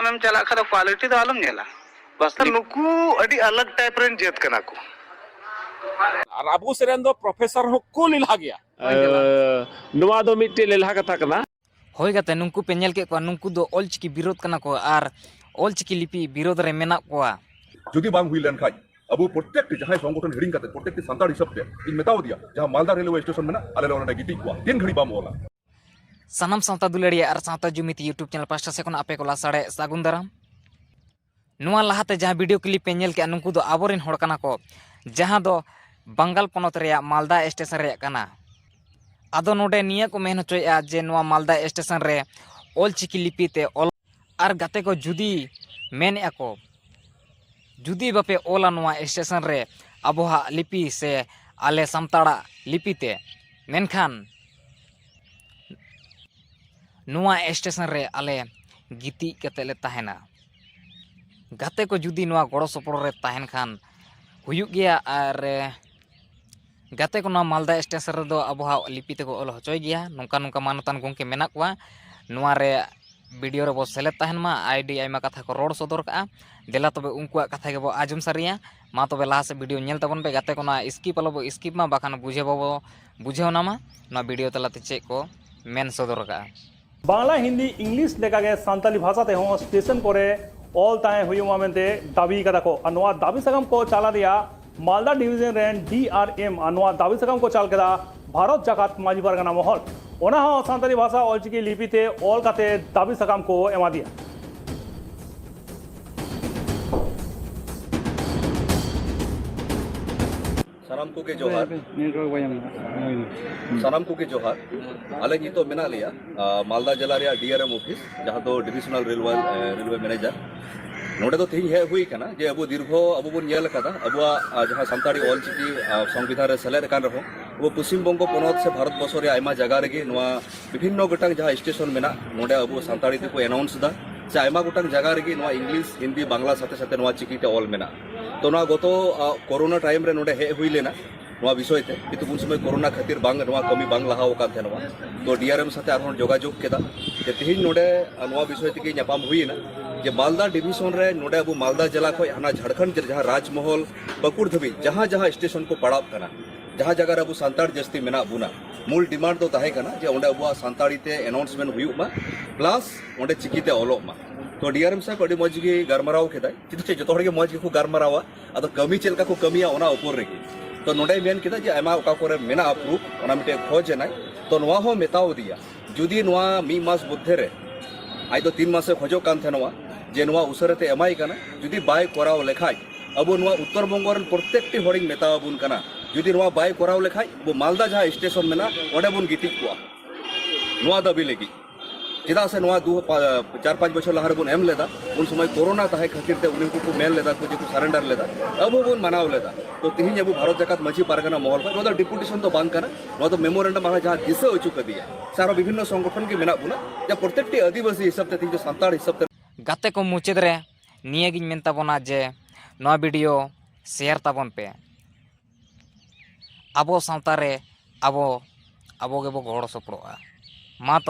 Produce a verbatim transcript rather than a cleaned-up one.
ᱟᱢᱮᱢ ᱪᱟᱞᱟᱜ ᱠᱷᱟᱱ ᱫᱚ quality ᱫᱚ ᱟᱞᱚᱢ ᱧᱮᱞᱟ᱾ ᱵᱟᱥ ᱱᱩᱠᱩ ᱟᱹᱰᱤ ᱟᱞᱟᱜᱽ type ᱨᱮᱱ ᱡᱟᱹᱛ ᱠᱟᱱᱟ ᱠᱚ᱾ ᱟᱨ ᱟᱵᱚ ᱥᱮᱫ ᱨᱮᱱ ᱫᱚ professor ᱦᱚᱸᱠᱚ ᱞᱮᱞᱦᱟ ᱜᱮᱭᱟ᱾ ᱱᱚᱣᱟ ᱫᱚ ᱢᱤᱫᱴᱮᱡ ᱞᱮᱞᱦᱟ ᱠᱟᱛᱷᱟ ᱠᱟᱱᱟ᱾ ᱦᱳᱭ ᱜᱟᱛᱮ, ᱱᱩᱠᱩ ᱯᱮ ᱧᱮᱞ ᱠᱮᱫ ᱠᱚᱣᱟ, ᱱᱩᱠᱩ ᱫᱚ ᱚᱞᱪᱤᱠᱤ ᱵᱤᱨᱳᱫᱷ ᱠᱟᱱᱟ ᱠᱚ ᱟᱨ ᱚᱞᱪᱤᱠᱤ ᱞᱤᱯᱤ ᱵᱤᱨᱳᱫᱷ ᱨᱮ ᱢᱮᱱᱟᱜ ᱠᱚᱣᱟ᱾ ᱡᱩᱫᱤ ᱵᱟᱝ ᱦᱩᱭ ᱞᱮᱱ ᱠᱷᱟᱡ, ᱟᱵᱚ ᱯᱨᱚᱛᱮᱠᱴᱤ ᱡᱟᱦᱟᱸᱭ ᱥᱚᱝᱜᱚᱴᱷᱚᱱ ᱦᱤᱲᱤᱧ ᱠᱟᱛᱮ ᱯᱨᱚᱛᱮᱠᱴᱤ ᱥᱟᱱᱛᱟᱲ ᱦᱤᱥᱟᱹᱵ ᱛᱮ ᱤᱧ ᱢᱮᱛᱟᱣ ᱫᱮᱭᱟ, ᱡᱟᱦᱟᱸ ᱢᱟᱞᱫᱟ ᱨᱮᱞᱣᱮ ᱥᱴᱮᱥᱚᱱ ᱢᱮᱱᱟᱜ, ᱟᱞᱮ ᱞᱮ ᱚᱸᱰᱮ ᱜᱤᱛᱤᱡ ᱠᱚᱣᱟ, ᱛᱤᱱ ᱜᱷᱟᱹᱲᱤᱡ ᱵᱟᱢ ᱚᱞᱟ᱾ ᱥᱟᱱᱟᱢ ᱥᱟᱶᱛᱟ ᱫᱩᱞᱟᱹᱲᱤᱭᱟᱹ ᱟᱨ ᱥᱟᱶᱛᱟ ᱡᱩᱢᱤᱫ YouTube channel ᱯᱟᱦᱴᱟ ᱥᱮᱫ ᱠᱷᱚᱱ ᱟᱯᱮ ᱠᱚ ᱞᱟᱦᱟ ᱥᱟᱲᱮ ᱥᱟᱹᱜᱩᱱ ᱫᱟᱨᱟᱢ᱾ ᱱᱚᱣᱟ ᱞᱟᱦᱟᱛᱮ ᱡᱟᱦᱟᱸ video clip ᱯᱮ ᱧᱮᱞ ᱠᱮᱜᱼᱟ, ᱱᱩᱠᱩ ᱫᱚ ᱟᱵᱚᱨᱮᱱ ᱦᱚᱲ ᱠᱟᱱᱟ ᱠᱚ, ᱡᱟᱦᱟᱸ ᱫᱚ ᱵᱟᱝᱜᱟᱞ ᱯᱚᱱᱚᱛ ᱨᱮᱭᱟᱜ ᱢᱟᱞᱫᱟ ᱥᱴᱮᱥᱚᱱ ᱨᱮᱭᱟᱜ ᱠᱟᱱᱟ᱾ ᱟᱫᱚ ᱱᱚᱰᱮ ᱱᱤᱭᱟᱹ ᱠᱚ ᱢᱮᱱ ᱦᱚᱪᱚᱭᱮᱫᱼᱟ ᱡᱮ ᱱᱚᱣᱟ ᱢᱟᱞᱫᱟ ᱥᱴᱮᱥᱚᱱ ᱨᱮ ᱚᱞᱪᱤᱠᱤ ᱞᱤᱯᱤ ᱛᱮ ᱚᱞ, ᱟᱨ ᱜᱟᱛᱮ ᱠᱚ ᱡᱩᱫᱤ ᱢᱮᱱᱮᱫᱼᱟ ᱠᱚ, ᱡᱩᱫᱤ ᱵᱟᱯᱮ ᱚᱞᱟ ᱱᱚᱣᱟ ᱥᱴᱮᱥᱚᱱ ᱨᱮ ᱟᱵᱚᱣᱟᱜ ᱞᱤᱯᱤ ᱥᱮ ᱟᱞᱮ ᱥᱟᱱᱛᱟᱲᱟᱜ ᱞᱤᱯᱤ ᱛᱮ, ᱢᱮᱱᱠᱷᱟᱱ ᱱᱚᱣᱟ ᱥᱴᱮᱥᱚᱱ ᱨᱮ ᱟᱞᱮ ᱜᱤᱛᱤᱡ ᱠᱟᱛᱮ ᱞᱮ ᱛᱟᱦᱮᱱᱟ᱾ ᱜᱟᱛᱮ ᱠᱚ ᱡᱩᱫᱤ ᱱᱚᱣᱟ ᱜᱚᱲᱚ ᱥᱚᱯᱚᱦᱚᱫ ᱨᱮ ᱛᱟᱦᱮᱱ ᱠᱷᱟᱱ ᱦᱩᱭᱩᱜ ᱜᱮᱭᱟ᱾ ᱟᱨ ᱜᱟᱛᱮ ᱠᱚ, ᱱᱚᱣᱟ ᱢᱟᱞᱫᱟ ᱥᱴᱮᱥᱚᱱ ᱨᱮᱫᱚ ᱟᱵᱚᱣᱟᱜ ᱞᱤᱯᱤ ᱛᱮᱠᱚ ᱚᱞ ᱦᱚᱪᱚᱭ ᱜᱮᱭᱟ᱾ ᱱᱚᱝᱠᱟ ᱱᱚᱝᱠᱟ ᱢᱟᱱᱚᱛᱟᱱ ᱜᱚᱢᱠᱮ ᱢᱮᱱᱟᱜ ᱠᱚᱣᱟ᱾ ᱱᱚᱣᱟ ᱨᱮ video ᱨᱮᱵᱚ ᱥᱮᱞᱮᱫ ᱛᱟᱦᱮᱱ ᱢᱟ᱾ ᱟᱹᱰᱤ ᱟᱭᱢᱟ ᱠᱟᱛᱷᱟ ᱠᱚ ᱨᱚᱲ ᱥᱚᱫᱚᱨ ᱠᱟᱜᱼᱟ᱾ ᱫᱮᱞᱟ ᱛᱚᱵᱮ ᱩᱱᱠᱩᱣᱟᱜ ᱠᱟᱛᱷᱟ ᱜᱮᱵᱚ ᱟᱸᱡᱚᱢ ᱥᱟᱹᱨᱤᱭᱟ᱾ ᱢᱟ ᱛᱚᱵᱮ ᱞᱟᱦᱟ ᱥᱮᱫ video ᱧᱮᱞ ᱛᱟᱵᱚᱱ ᱯᱮ ᱜᱟᱛᱮ ᱠᱚ, ᱱᱚᱣᱟ skip ᱟᱞᱚᱵᱚ skip ᱢᱟ, ᱵᱟᱠᱷᱟᱱ ᱵᱩᱡᱷᱟᱹᱣ ᱵᱟᱵᱚ ᱵᱩᱡᱷᱟᱹᱣ ᱧᱟᱢᱟ ᱱᱚᱣᱟ video ᱛᱟᱞᱟᱛᱮ ᱪᱮᱫ ᱠᱚ ᱢᱮᱱ ᱥᱚᱫᱚᱨ ᱠᱟᱜᱼᱟ᱾ ᱵᱟᱝᱞᱟ, ᱦᱤᱱᱫᱤ, ᱤᱝᱞᱤᱥ ᱞᱮᱠᱟᱜᱮ ᱥᱟᱱᱛᱟᱞᱤ ᱵᱷᱟᱥᱟ ᱛᱮᱦᱚᱸ ᱥᱴᱮᱥᱚᱱ ᱠᱚᱨᱮ ᱚᱞ ᱛᱟᱦᱮᱸ ᱦᱩᱭᱩᱜ ᱢᱟ ᱢᱮᱱᱛᱮ ᱫᱟᱹᱵᱤ ᱠᱟᱫᱟ ᱠᱚ᱾ ᱟᱨ ᱱᱚᱣᱟ ᱫᱟᱹᱵᱤ ᱥᱟᱠᱟᱢ ᱠᱚ ᱪᱟᱞ ᱟᱫᱮᱭᱟ ᱢᱟᱞᱫᱟ ᱰᱤᱵᱷᱤᱡᱚᱱ ᱨᱮᱱ D R M, ᱟᱨ ᱱᱚᱣᱟ ᱫᱟᱹᱵᱤ ᱥᱟᱠᱟᱢ ᱠᱚ ᱪᱟᱞ ᱠᱮᱫᱟ ᱵᱷᱟᱨᱚᱛ ᱡᱟᱠᱟᱛ ᱢᱟᱹᱡᱷᱤ ᱯᱟᱨᱜᱟᱱᱟ ᱢᱚᱦᱚᱞ᱾ ᱚᱱᱟ ᱦᱚᱸ ᱥᱟᱱᱛᱟᱲᱤ ᱵᱷᱟᱥᱟ ᱚᱞᱪᱤᱠᱤ ᱞᱤᱯᱤ ᱛᱮ ᱚᱞ ᱠᱟᱛᱮ ᱫᱟᱹᱵᱤ ᱥᱟᱠᱟᱢ ᱠᱚ ᱮᱢᱟ ᱫᱮᱭᱟ᱾ ᱥᱟᱱᱟᱢ ᱠᱚᱜᱮ ᱡᱚᱦᱟᱨ᱾ ᱱᱮᱴᱣᱟᱨᱠ ᱵᱟᱭ ᱧᱟᱢ ᱮᱫᱟ᱾ ᱥᱟᱱᱟᱢ ᱠᱚᱜᱮ ᱡᱚᱦᱟᱨ᱾ ᱟᱞᱮ ᱱᱤᱛᱚᱜ ᱢᱮᱱᱟᱜ ᱞᱮᱭᱟ, ᱟ, ᱢᱟᱞᱫᱟ ᱡᱮᱞᱟ ᱨᱮᱭᱟᱜ D R M office, ᱡᱟᱦᱟᱸ ᱫᱚ divisional railway, ᱮ, railway manager᱾ ᱱᱚᱰᱮ ᱫᱚ ᱛᱮᱦᱮᱧ ᱦᱮᱡ ᱦᱩᱭ ᱠᱟᱱᱟ ᱡᱮ ᱟᱵᱚ ᱫᱤᱨᱜᱷᱚ ᱟᱵᱚ ᱵᱚᱱ ᱧᱮᱞ ᱟᱠᱟᱫᱟ, ᱟᱵᱚᱣᱟᱜ, ᱟ, ᱡᱟᱦᱟᱸ ᱥᱟᱱᱛᱟᱲᱤ ᱚᱞᱪᱤᱠᱤ, ᱟ, ᱥᱚᱝᱵᱤᱫᱷᱟᱱ ᱨᱮ ᱥᱮᱞᱮᱫ ᱟᱠᱟᱱ ᱨᱮᱦᱚᱸ, ᱟᱵᱚ ᱯᱚᱥᱪᱤᱢ ᱵᱚᱝᱜᱚ ᱯᱚᱱᱚᱛ ᱥᱮ ᱵᱷᱟᱨᱚᱛ ᱵᱚᱨᱥᱚ ᱨᱮᱭᱟᱜ ᱟᱭᱢᱟ ᱡᱟᱭᱜᱟ ᱨᱮᱜᱮ ᱱᱚᱣᱟ ᱵᱤᱵᱷᱤᱱᱱᱚ ᱜᱚᱴᱟᱝ ᱡᱟᱦᱟᱸ ᱥᱴᱮᱥᱚᱱ ᱢᱮᱱᱟᱜ, ᱱᱚᱰᱮ ᱟᱵᱚ ᱥᱟᱱᱛᱟᱲᱤ ᱛᱮᱠᱚ announce ᱮᱫᱟ᱾ ᱥᱮ ᱟᱭᱢᱟ ᱜᱚᱴᱟᱝ ᱡᱟᱭᱜᱟ ᱨᱮᱜᱮ ᱱᱚᱣᱟ ᱤᱝᱞᱤᱥ, ᱦᱤᱱᱫᱤ, ᱵᱟᱝᱞᱟ ᱥᱟᱛᱷᱮ ᱥᱟᱛᱷᱮ ᱱᱚᱣᱟ ᱪᱤᱠᱤ ᱛᱮ ᱚᱞ ᱢᱮᱱᱟᱜ᱾ ᱛᱚ ᱱᱚᱣᱟ ᱜᱚᱛᱚ, ᱟ, ᱠᱳᱨᱳᱱᱟ time ᱨᱮ ᱱᱚᱰᱮ ᱦᱮᱡ ᱦᱩᱭ ᱞᱮᱱᱟ᱾ ᱱᱚᱣᱟ ᱵᱤᱥᱚᱭ ᱛᱮ, ᱠᱤᱱᱛᱩ ᱩᱱ ᱥᱚᱢᱚᱭ ᱠᱚᱨᱳᱱᱟ ᱠᱷᱟᱹᱛᱤᱨ ᱵᱟᱝ, ᱱᱚᱣᱟ ᱠᱟᱹᱢᱤ ᱵᱟᱝ ᱞᱟᱦᱟᱣ ᱟᱠᱟᱱ ᱛᱟᱦᱮᱱᱟ᱾ ᱛᱚ ᱰᱤᱟᱨᱮᱢ ᱥᱟᱛᱮ ᱟᱨᱦᱚᱸ ᱡᱳᱜᱟᱡᱳᱜᱽ ᱠᱮᱫᱟ ᱡᱮ ᱛᱮᱦᱮᱧ ᱱᱚᱰᱮ ᱱᱚᱣᱟ ᱵᱤᱥᱚᱭ ᱛᱮᱜᱮ ᱧᱟᱯᱟᱢ ᱦᱩᱭᱮᱱᱟ ᱡᱮ ᱢᱟᱞᱫᱟ ᱰᱤᱵᱷᱤᱥᱚᱱ ᱨᱮ, ᱱᱚᱰᱮ ᱟᱵᱚ ᱢᱟᱞᱫᱟ ᱡᱮᱞᱟ ᱠᱷᱚᱱ ᱦᱟᱱᱟ ᱡᱷᱟᱲᱠᱷᱚᱸᱰ ᱡᱟᱦᱟᱸ ᱨᱟᱡᱽᱢᱚᱦᱚᱞ ᱯᱟᱹᱠᱩᱲ ᱫᱷᱟᱹᱵᱤᱡ ᱡᱟᱦᱟᱸ ᱡᱟᱦᱟᱸ ᱥᱴᱮᱥᱚᱱ ᱠᱚ ᱯᱟᱲᱟᱜ ᱠᱟᱱᱟ, ᱡᱟᱦᱟᱸ ᱡᱟᱭᱜᱟ ᱨᱮ ᱟᱵᱚ ᱥᱟᱱᱛᱟᱲ ᱡᱟᱹᱥᱛᱤ ᱢᱮᱱᱟᱜ ᱵᱚᱱᱟ, ᱢᱩᱞ ᱰᱤᱢᱟᱱᱰ ᱫᱚ ᱛᱟᱦᱮᱸ ᱠᱟᱱᱟ ᱡᱮ ᱚᱸᱰᱮ ᱟᱵᱚᱣᱟᱜ ᱥᱟᱱᱛᱟᱲᱤ ᱛᱮ ᱮᱱᱟᱣᱩᱱᱥᱢᱮᱱᱴ ᱦᱩᱭᱩᱜ ᱢᱟ, ᱯᱞᱟᱥ ᱚᱸᱰᱮ ᱪᱤᱠᱤᱛᱮ ᱚᱞᱚᱜ ᱢᱟ᱾ ᱛᱚ ᱰᱤᱟᱨᱮᱢ ᱥᱟᱦᱮᱵ ᱟᱹᱰᱤ ᱢᱚᱡᱽ ᱜᱮ ᱜᱟᱞᱢᱟᱨᱟᱣ ᱠᱮᱫᱟᱭ, ᱪᱮᱫᱟᱜ ᱥᱮ ᱡᱚᱛᱚ ᱦᱚᱲ ᱜᱮ ᱢᱚᱡᱽ ᱜᱮᱠᱚ ᱜᱟᱞᱢᱟᱨᱟᱣᱟ, ᱟᱫᱚ ᱠᱟᱹᱢᱤ ᱪᱮᱫ ᱞᱮᱠᱟ ᱠᱚ ᱠᱟᱹᱢᱤᱭᱟ ᱚᱱᱟ ᱩᱯᱚᱨ ᱨᱮᱜᱮ᱾ ᱛᱚ ᱱᱚᱰᱮᱭ ᱢᱮᱱ ᱠᱮᱫᱟ ᱡᱮ ᱟᱭᱢᱟ ᱚᱠᱟ ᱠᱚᱨᱮ ᱢᱮᱱᱟᱜᱼᱟ ᱯᱨᱩᱯ, ᱚᱱᱟ ᱢᱤᱫᱴᱮᱡ ᱠᱷᱚᱡᱽ ᱮᱱᱟᱭ᱾ ᱛᱚ ᱱᱚᱣᱟ ᱦᱚᱸ ᱢᱮᱛᱟᱣ ᱫᱮᱭᱟ, ᱡᱩᱫᱤ ᱱᱚᱣᱟ ᱢᱤᱫ ᱢᱟᱥ ᱢᱚᱫᱽᱫᱷᱮ ᱨᱮ, ᱟᱡ ᱫᱚ ᱛᱤᱱ ᱢᱟᱥᱮ ᱠᱷᱚᱡᱚᱜ ᱠᱟᱱ ᱛᱟᱦᱮᱱᱚᱜᱼᱟ, ᱡᱮ ᱱᱚᱣᱟ ᱩᱥᱟᱹᱨᱟ ᱛᱮ ᱮᱢᱟᱭ ᱠᱟᱱᱟ, ᱡᱩᱫᱤ ᱵᱟᱭ ᱠᱚᱨᱟᱣ ᱞᱮᱠᱷᱟᱡ ᱟᱵᱚ ᱱᱚᱣᱟ ᱩᱛᱛᱚᱨ ᱵᱚᱝᱜᱚ ᱨᱮᱱ ᱯᱨᱚᱛᱮᱠᱴᱤ ᱦᱚᱲᱤᱧ ᱢᱮᱛᱟ ᱟᱵᱚᱱ ᱠᱟᱱᱟ, ᱡᱩᱫᱤ ᱱᱚᱣᱟ ᱵᱟᱭ ᱠᱚᱨᱟᱣ ᱞᱮᱠᱷᱟᱡ ᱟᱵᱚ ᱢᱟᱞᱫᱟ ᱡᱟᱦᱟᱸ ᱥᱴᱮᱥᱚᱱ ᱢᱮᱱᱟᱜᱼᱟ ᱚᱸᱰᱮ ᱵᱚᱱ ᱜᱤᱛᱤᱡ ᱠᱚᱜᱼᱟ ᱱᱚᱣᱟ ᱫᱟᱹᱵᱤ ᱞᱟᱹᱜᱤᱫ᱾ ᱪᱮᱫᱟᱜ ᱥᱮ ᱱᱚᱣᱟ ᱫᱩ ᱯᱟ-, ᱪᱟᱨ ᱯᱟᱸᱪ ᱵᱚᱪᱷᱚᱨ ᱞᱟᱦᱟ ᱨᱮᱵᱚᱱ ᱮᱢ ᱞᱮᱫᱟ, ᱩᱱ ᱥᱚᱢᱚᱭ ᱠᱚᱨᱳᱱᱟ ᱛᱟᱦᱮᱸ ᱠᱷᱟᱹᱛᱤᱨ ᱛᱮ ᱩᱱᱠᱩ ᱠᱚ ᱢᱮᱱ ᱞᱮᱫᱟ ᱠᱚ ᱡᱮ ᱠᱚ ᱥᱟᱨᱮᱱᱰᱟᱨ ᱞᱮᱫᱟ, ᱟᱵᱚ ᱵᱚᱱ ᱢᱟᱱᱟᱣ ᱞᱮᱫᱟ᱾ ᱛᱚ ᱛᱤᱦᱤᱧ ᱟᱵᱚ ᱵᱷᱟᱨᱚᱛ ᱡᱟᱠᱟᱛ ᱢᱟᱹᱡᱷᱤ ᱯᱟᱨᱜᱟᱱᱟ ᱢᱚᱦᱚᱞ ᱠᱷᱚᱱ ᱱᱚᱣᱟ ᱫᱚ ᱰᱮᱯᱩᱴᱮᱥᱚᱱ ᱫᱚ ᱵᱟᱝ ᱠᱟᱱᱟ, ᱱᱚᱣᱟ ᱫᱚ ᱢᱮᱢᱳᱨᱮᱱᱰᱟᱢ ᱟᱨᱦᱚᱸ ᱡᱟᱦᱟᱸ ᱫᱤᱥᱟᱹ ᱦᱚᱪᱚ ᱠᱟᱫᱮᱭᱟ ᱥᱮ ᱟᱨᱦᱚᱸ ᱵᱤᱵᱷᱤᱱᱱᱚ ᱥᱚᱝᱜᱚᱴᱷᱚᱱ ᱜᱮ ᱢᱮᱱᱟᱜ ᱵᱚᱱᱟ, ᱡᱟ ᱯᱨᱚᱛᱮᱠᱴᱤ ᱟᱹᱫᱤᱵᱟᱹᱥᱤ ᱦᱤᱥᱟᱹᱵ ᱛᱮ ᱛᱤᱦᱤᱧ ᱫᱚ ᱥᱟᱱᱛᱟᱲ ᱦᱤᱥᱟᱹᱵ ᱛᱮ᱾ ᱜᱟᱛᱮ ᱠᱚ, ᱢᱩᱪᱟᱹᱫ ᱨᱮ ᱱᱤᱭᱟᱹᱜᱤᱧ ᱢᱮᱱ ᱛᱟᱵᱚᱱᱟ ᱡᱮ ᱱᱚᱣᱟ ᱵᱷᱤᱰᱤᱭᱳ ᱥᱮᱭᱟᱨ ᱛᱟᱵᱚᱱ ᱯᱮ᱾ ᱟᱵᱚ ᱥᱟᱶᱛᱟ ᱨᱮ ᱟᱵᱚ, ᱟᱵᱚ ᱜᱮᱵᱚ ᱜᱚᱲᱚ ᱥᱚᱯᱚᱲᱚᱜᱼᱟ᱾ ᱢᱟ ᱛᱚᱵᱮ᱾